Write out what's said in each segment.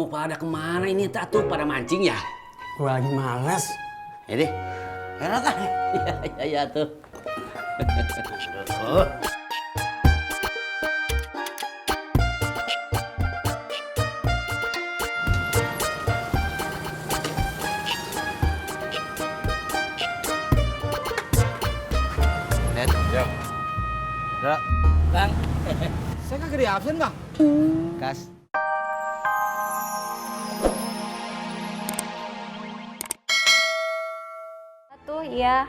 pada kemana ini tuh pada mancing ya? Gua lagi males. Ini, enak kan? Iya tuh. Ya. Udah, Bang. Saya kagak di absen, Bang. Kas. Tuh, iya.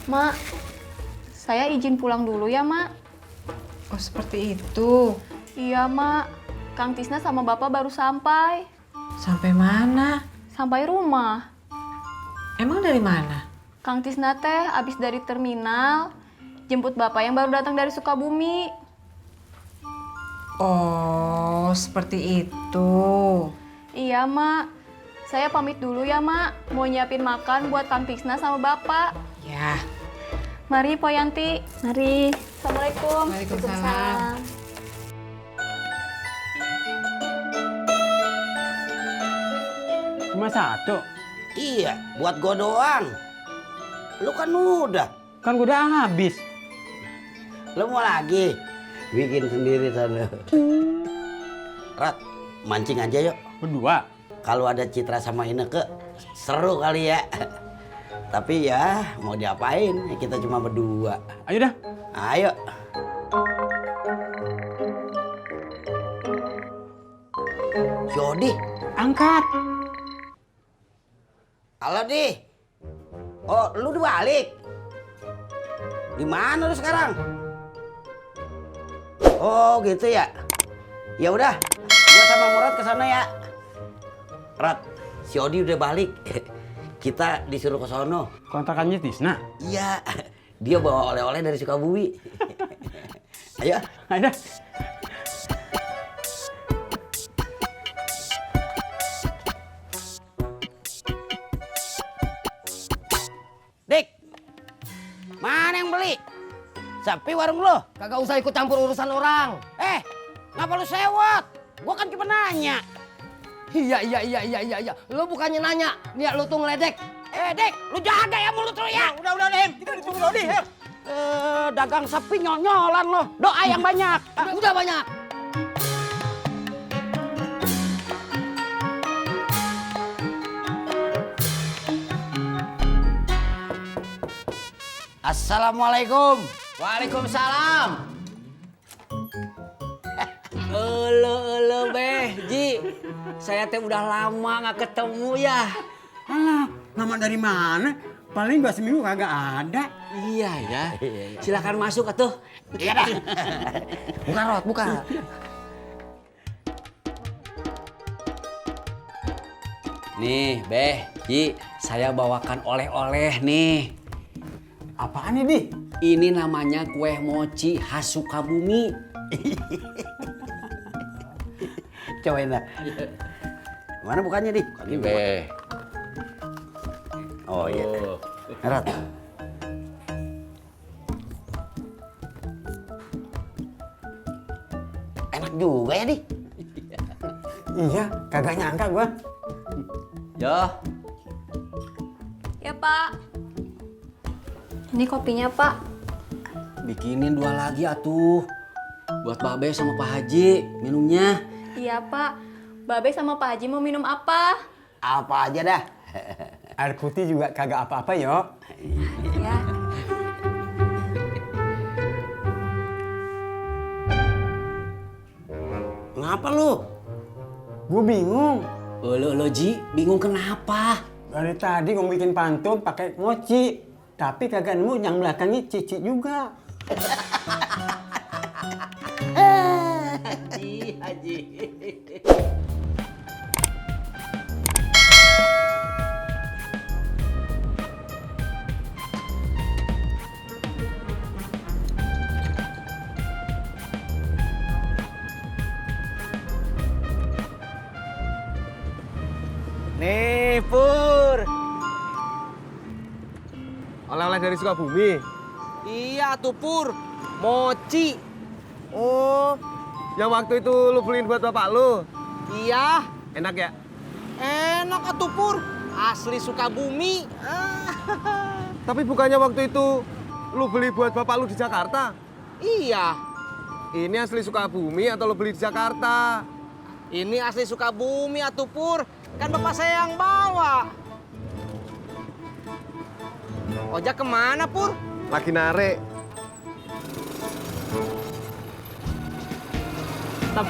Mak, saya izin pulang dulu ya, Mak. Oh, seperti itu. Iya, Mak. Kang Tisna sama Bapak baru sampai. Sampai mana? Sampai rumah. Emang dari mana? Kang Tisna teh abis dari terminal, jemput Bapak yang baru datang dari Sukabumi. Oh, seperti itu. Iya, Mak. Saya pamit dulu ya, Mak. Mau nyiapin makan buat Kang Tisna sama Bapak. Ya. Mari, Po Yanti. Mari. Assalamualaikum. Waalaikumsalam. Cuma satu. Iya, buat gua doang. Lu kan udah. Kan gua udah habis. Lu mau lagi? Bikin sendiri sana. Rat, mancing aja yuk. Berdua. Kalau ada Citra sama Ineke, seru kali ya. Tapi ya, mau diapain? Kita cuma berdua. Ayo dah. Ayo. Si Odi. Angkat. Halo, Di. Oh, lu udah balik? Di mana lu sekarang? Oh, gitu ya. Ya udah, gua sama Murad ke sana ya. Rat, si Odi udah balik. Kita disuruh ke sono. Kontrakannya Tisna. Iya, dia bawa oleh-oleh dari Sukabumi. Ayo. Ayo dah. Dik, mana yang beli? Sepi warung lo? Kagak usah ikut campur urusan orang. Ngapa lu sewot? Gua kan cuma nanya. Iya. Lu bukannya nanya, niat lu tuh ngeledek. Dik, lu jaga ya mulut lu ya. Udah, Dim. Kita ditunggu Odi, ya. Dagang sepi nyol-nyolan lo. Doa yang banyak. Udah banyak. Assalamualaikum. Waalaikumsalam. Elo Beh, Ji. Saya teh udah lama nggak ketemu ya. Alah, lama dari mana? Paling 2 seminggu kagak ada. Iya ya. Silakan masuk atuh. Iya dah. Buka, Rot, buka. Nih, Beh, Ji, saya bawakan oleh-oleh nih. Apaan ini, Di? Ini namanya kue mochi khas Sukabumi. Cobain dah. Mana bukannya, Dik? Ini, Beh. Oh iya. Rat. Enak juga ya, Dik. Iya, kagak nyangka gua. Yo, Ya, Pak. Ini kopinya, Pak. bikinin 2 lagi atuh. Buat Babe sama Pak Haji minumnya. Iya, Pak. Babe sama Pak Haji mau minum apa? Apa aja dah. Air putih juga kagak apa-apa, yo. Ya. Ngapa lu? Gua bingung. Lo Ji, bingung kenapa? Dari tadi gua bikin pantun pakai mochi, tapi kagak nemu yang belakangnya cici juga. Haji. Nih, Pur. Oleh-oleh dari Sukabumi. Iya tuh, Pur. Mochi. Oh, Yang waktu itu lu beliin buat bapak lu. Iya, Enak ya? enak atuh Pur. Asli Sukabumi. Tapi bukannya waktu itu lu beli buat bapak lu di Jakarta? Iya, Ini asli Sukabumi atau lu beli di Jakarta? ini asli Sukabumi atuh Pur. Kan bapak saya yang bawa. Ojak kemana Pur? Lagi narik. Tap.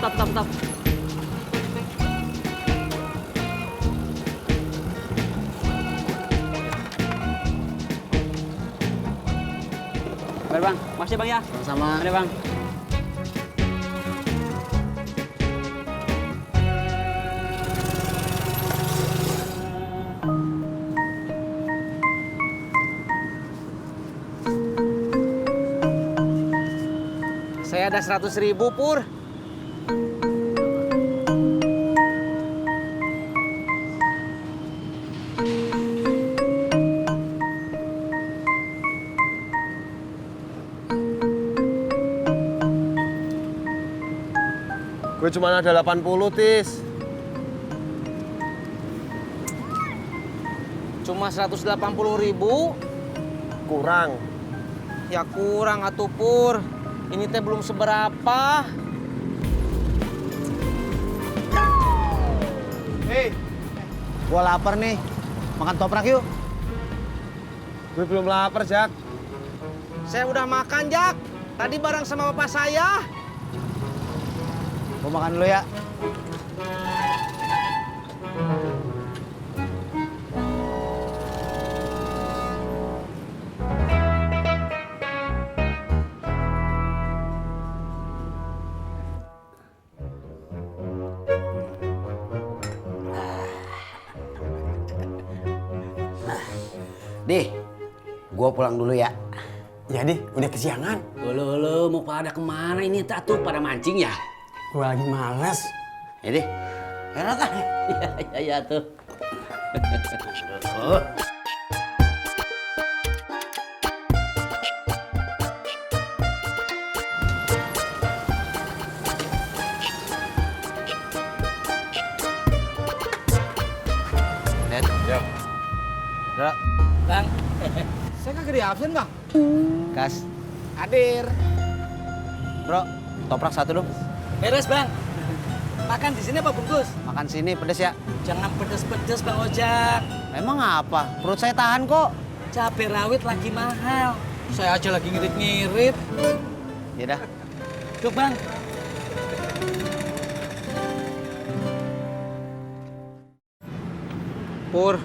Baik bang, makasih bang ya. Sama. Ada bang. Saya ada 100.000 Pur. Gue cuma ada 80, Tis. Cuma 180.000. Kurang. Ya kurang atuh Pur. Ini teh belum seberapa. Hei, gua lapar nih. Makan toprak yuk. Gue belum lapar, Jak. Saya udah makan, Jak. Tadi bareng sama bapak saya. Gua makan dulu ya. Dih, gua pulang dulu ya. Jadi udah kesiangan. Lo mau pada kemana ini tuh pada mancing ya? Gue lagi males. Ya deh, enak kan? Iya tuh. Net. Ya. Udah. Bang, saya kagak di absen, Bang. Kas. Hadir. Bro, toprak satu dong. Beres, Bang. Makan di sini apa bungkus? Makan sini pedes ya. Jangan pedes-pedes, Bang Ojak. Emang apa? Perut saya tahan kok. Cabai rawit lagi mahal. Saya aja lagi ngirit-ngirit. Ya dah. Yuk, Bang. Pur,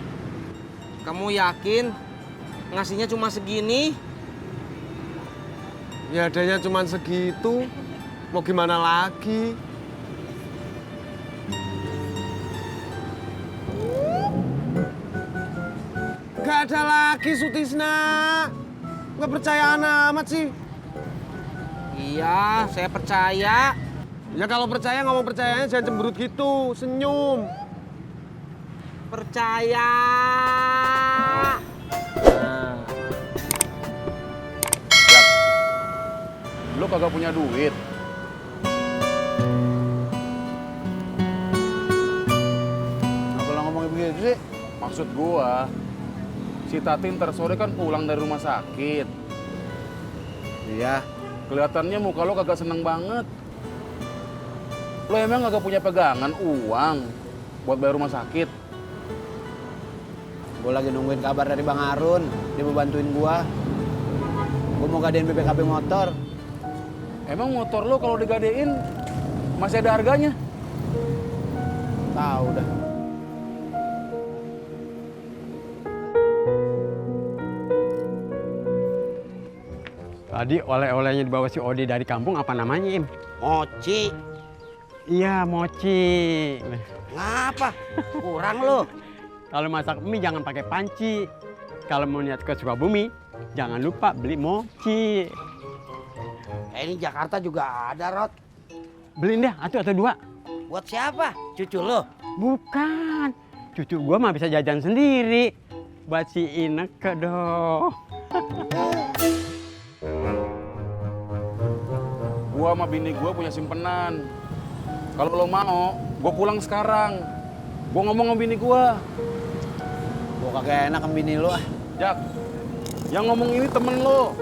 kamu yakin ngasihnya cuma segini? Ya adanya cuma segitu. Mau gimana lagi? Gak ada lagi, Sutisna. Gak percayaan amat sih. Iya, saya percaya. Ya kalau percaya ngomong percayanya jangan cemberut gitu. Senyum. Percaya. Lu kagak punya duit. Kenapa lo ngomongin begitu sih? Maksud gua, si Tati ntar sore kan pulang dari rumah sakit. Iya, kelihatannya muka lo kagak seneng banget. Lo emang kagak punya pegangan uang buat bayar rumah sakit? Gue lagi nungguin kabar dari Bang Harun. Dia mau bantuin gua. Gue mau gadein BPKB motor. Emang motor lo kalau digadein masih ada harganya? Tahu dah. Tadi oleh-olehnya dibawa si Odi dari kampung apa namanya, Im? Mochi, Iya, mochi. ngapa? Kurang lo. Kalau masak mie jangan pakai panci. Kalau mau niat ke Sukabumi, jangan lupa beli mochi. Ini Jakarta juga ada, Rot. Beliin deh, atau dua. Buat siapa? Cucu lo? Bukan. Cucu gua mah bisa jajan sendiri. Buat si Ineke dong. Gua gua sama bini gua punya simpenan. Kalau lo mau, gua pulang sekarang. Gua ngomong sama bini gua. Gua kagak enak sama bini lu ah. Jak, yang ngomong ini temen lo.